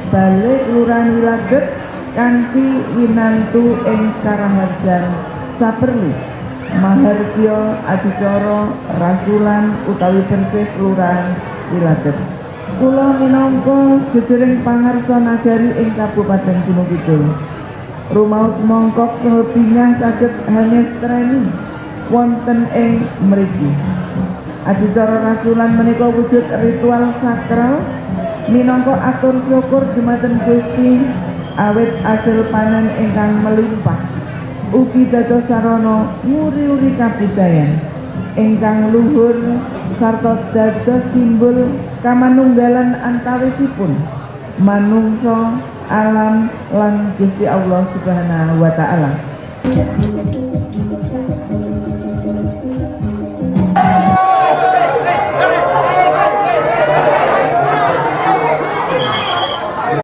Bale Kelurahan Wiladeg kanthi winantu ing karaharjan saperlu mahargya adicara rasulan utawi bersih Kelurahan Wiladeg. Kula minangka jejering pangarsa nagari ing Kabupaten Gunung Kidul rumaos mongkok saha bingah saged hangestreni wonten ing mriki. Adicara rasulan menika wujud ritual sakral minangka atur syukur dumateng Gusti awit asil panen ingkang melimpah. Ugi dados sarana nguri-uri kabudayan ingkang luhur sarta dados simbol kamanunggalan antawisipun manungsa, alam lan Gusti Allah Subhanahu wa taala.